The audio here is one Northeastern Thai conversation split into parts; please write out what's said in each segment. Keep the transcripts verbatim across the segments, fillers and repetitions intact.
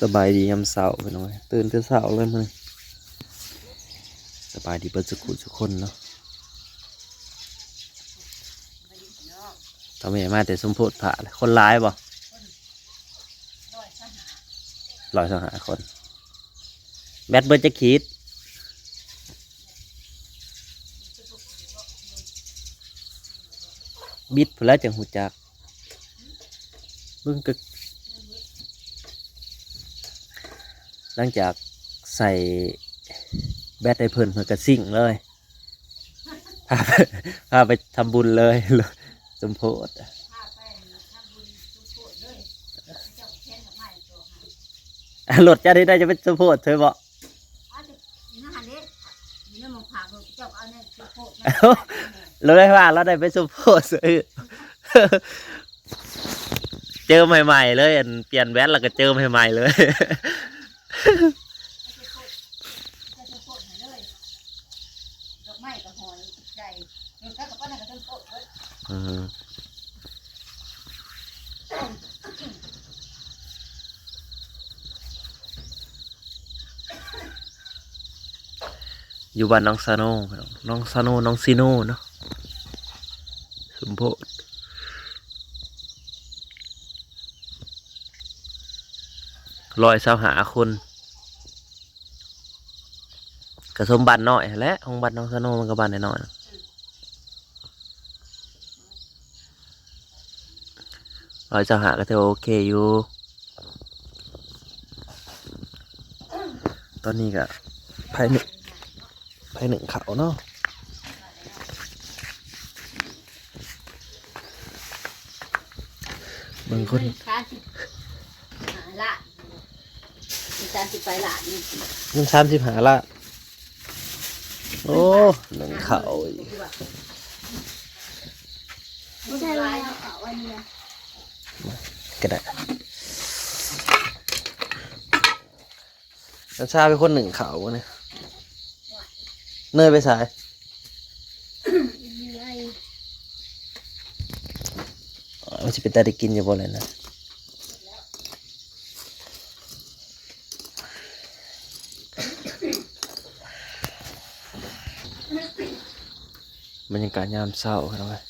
สบายดียามเช้าพี่น้องเอ้ย ตื่นแต่เช้าเลยมื้อนี้ สบายดีเบิดสุขุสุคนเนาะ ตอนนี้มาแต่สมโพธิพระเลย คนหลายบ่ ร้อยสิบห้าคน แบตเบิดจักขีด บิดพู้นแหล้วจั่งฮู้จัก เบิ่งกะ หลังจากใส่แบตให้เพิ่น เพิ่นกะซิ่งเลย พาไป พาไปทำบุญเลย สมโพธิ อ่ะ รถเจ้าได้ ได้จะเป็นสมโพธิเถอะบ่ เราได้ว่าเราได้ไปสมโพธิเฉย เจิมให้ใหม่เลย อันเปลี่ยนแบตแล้วก็เจิมให้ใหม่เลย ดอกไม้ก็หอยใจ เออ อยู่บ้านน้องซาโน น้องซาโน น้องซีโนเนาะ สมโพธิ ร้อยสิบห้าคน กะสมบ้านน้อยหั้นแหละ ของบ้านน้องซาโนมันกะบ้านน้อยๆ ร้อยสิบห้ากะถือว่าโอเคอยู่ ตอนนี้กะ ไผนึ่ง ไผนึ่งข้าวเนาะ บางคน สามสิบห้าล้าน มีสามสิบปลายล้านนี่ มันสามสิบห้าล้าน โอ้ นึ่งข้าวอีก ไม่ใช่ว่าเอาข้าวอันนี้นะ กะได้ น้ำชาเป็นคนนึ่งข้าวบ่เนี่ย เนยไปไส มันสิเป็นตาได้กินอยู่บ่เลยนะ บรรยากาศยามเช้าพี่น้องเอ้ย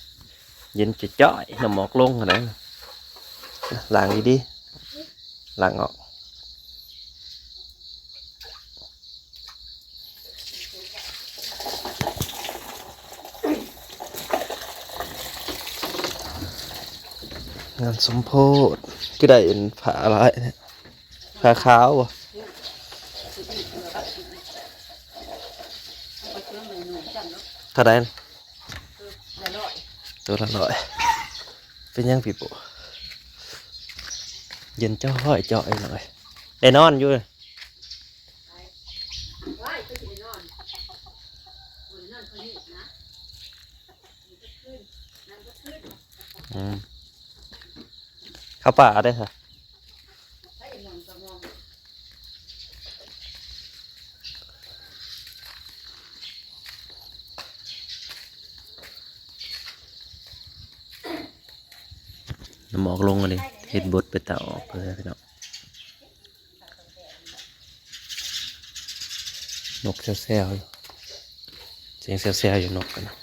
เย็นจ้อยๆ น้ำหมอกลงขนาดนั้น ล้างดีๆ ล้างออก งานสมโพธิ คือได้เห็นผ้าหลายเนี่ย ผ้าขาวบ่ เท่าใด ตัวละร้อย เป็นหยังพี่ปุ๊ เย็นจ้อยจ้อยหน่อย ได้นอนอยู่ อืม เข้าป่าได้ค่ะ น้ำหมอกลงอันนี้ เฮ็ดบดไปตาออกเลยพี่น้อง นกแซวๆอยู่ เสียงแซวๆอยู่นกกันนะ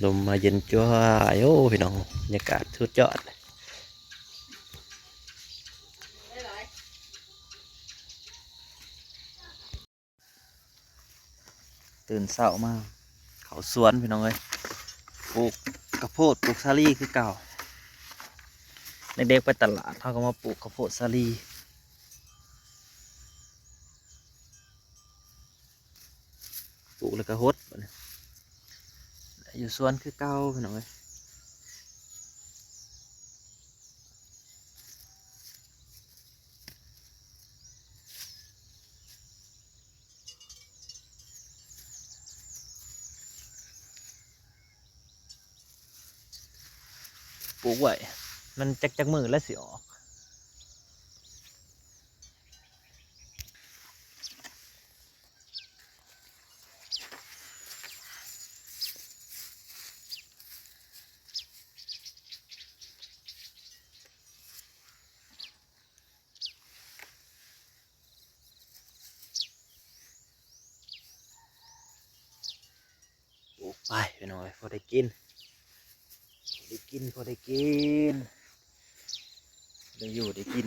ลมมาเย็นจ้วย โอ้ พี่น้อง บรรยากาศสุดยอด ตื่นเช้ามา เข้าสวนพี่น้องเอ้ย ปลูกข้าวโพด ปลูกสาลี่คือเก่า เด็กๆไปตลาด เฮาก็มาปลูกข้าวโพดสาลี่ ปลูกแล้วก็หด บัดนี้ อยู่สวนคือเก่าพี่น้องเอ้ย ปลูกไว้ มันจัก จักมื้อแล้วสิออก ไปพี่น้องเอ้ย พอได้กิน พอได้กิน พอได้กิน ได้อยู่ได้กิน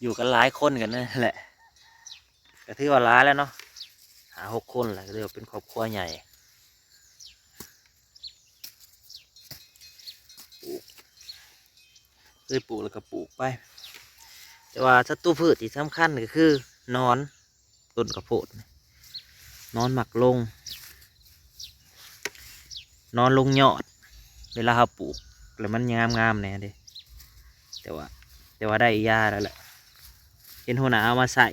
อยู่กันหลายคนกันนั่นแหละ ก็ถือว่าหลายแล้วเนาะ ห้าหกคนแหละ ก็ถือว่าเป็นครอบครัวใหญ่ ปลูก เคยปลูกแล้วก็ปลูกไป แต่ว่าศัตรูพืชที่สำคัญก็คือหนอน ต้นข้าวโพดนี่ หนอนมักลง หนอนลงยอด เวลาเราปลูก แล้วมันงามๆแน่เด้ แต่ว่า แต่ว่าได้ยาแล้วแหละ เห็นหัวหน้าเอามาใส่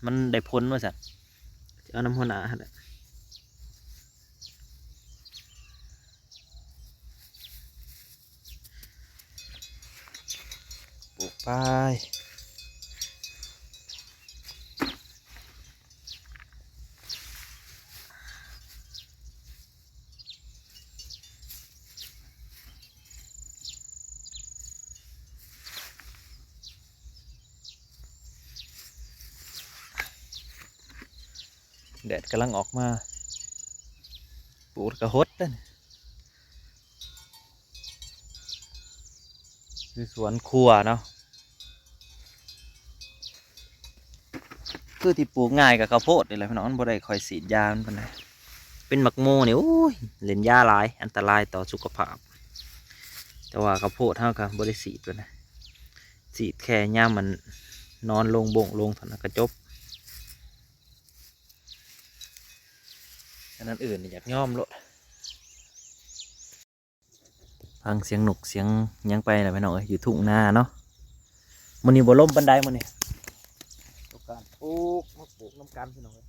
มันได้ผลว่าซั่น เอานำหัวหน้าหั่นแหละ ปลูกไป แดดกำลังออกมา ปลูกกระหดนั่น คือสวนครัวเนาะ คือที่ปลูกง่ายกับข้าวโพดนี่แหละพี่น้อง มันบ่ได้ค่อยฉีดยามันปานใด เป็นหมากโมนี่ โอ้ย เล่นยาหลาย อันตรายต่อสุขภาพ แต่ว่าข้าวโพดเฮาก็บ่ได้ฉีดปานใด ฉีดแค่ยามมันหนอนลงบงลงเท่านั้นก็จบ อันนั้นอื่นนี่อยากยอมโลด ฟังเสียงนกเสียงหยังไปล่ะพี่น้องเอ้ย อยู่ทุ่งนาเนาะ มื้อนี้บ่ลมปานใดมื้อนี้ ต้องการปลูก มาปลูกนำกันพี่น้องเอ้ย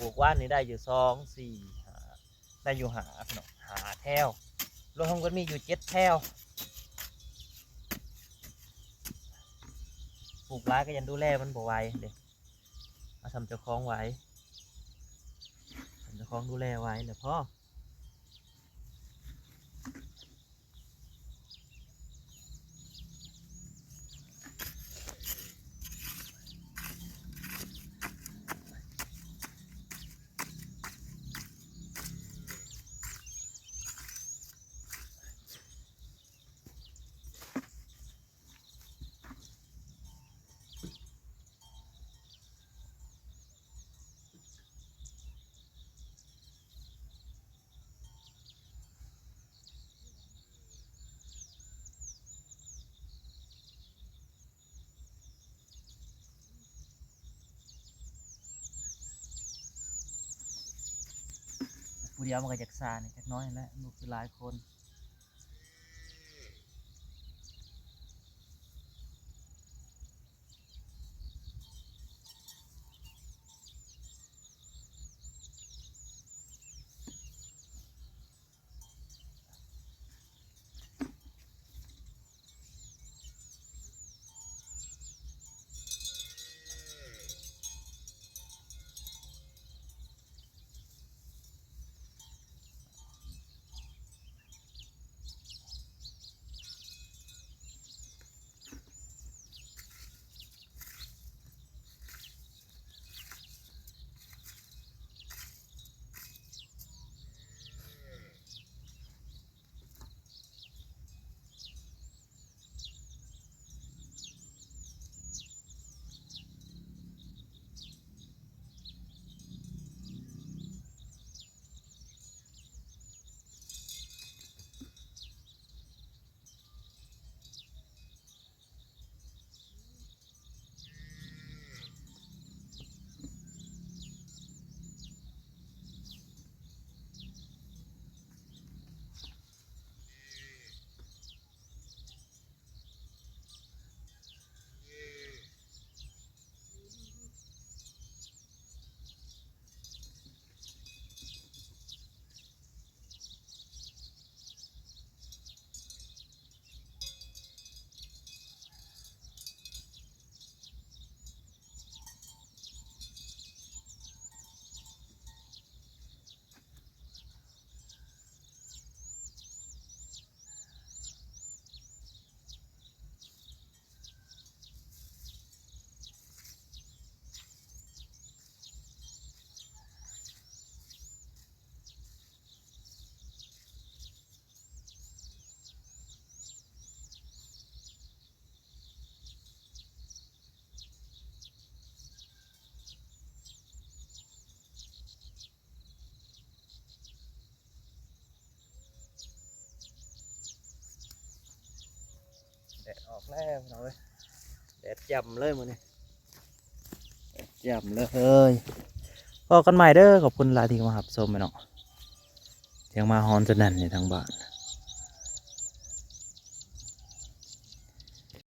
ปลูกว่านนี่ได้อยู่สอง สี่ ห้า ได้อยู่ห้าพี่น้อง ห้าแถว รวมทั้งหมดมีอยู่เจ็ดแถว ปลูกหลายก็ยังดูแลมันบ่ไหวเด้ เอาส่ำเจ้าของไหว ส่ำเจ้าของดูแลไหวแล้วพอ ผู้เดียวมันก็จักซ่านี่จักน้อยแหละ ลูกคือหลายคน เ ออกแล้วพี่น้องเอ้ย แดดจ้ำเลยมื้อนี้ แดดจ้ำเลย พ้อกันใหม่เด้อ ขอบคุณหลายที่มารับชมพี่น้อง เสียงหมาฮ้อนสนั่นอยู่ทางบ้าน